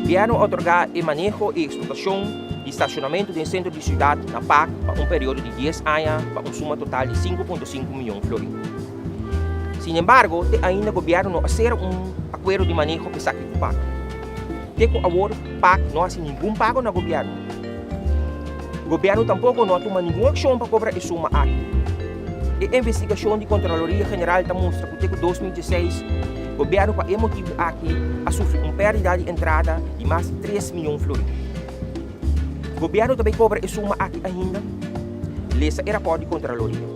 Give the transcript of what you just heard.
Gobièrnu a otorgá e maneho i eksplotashon di stashonamentu den sentro di siudat na PAK pa un periodo di dies aña pa un suma total di 5.5 mion florin. Sinembargo, te ainda gobièrnu no a sera un akuerdo di maneho pa esaki ku PAK. Te ku awor PAK no a hasi ningun pago na gobièrnu. Gobièrnu tampoko no a tuma ningun akshon pa kobra e suma aki. E investigashon di Kontraloria General ta mustra ku te ku 2016 gobièrnu pa e motibu aki a sufri un pèrdida di entrada di mas di 3 mion florin. Gobièrnu ta bai kobra e suma aki ainda? Lesa e rapòrt di Kontraloria.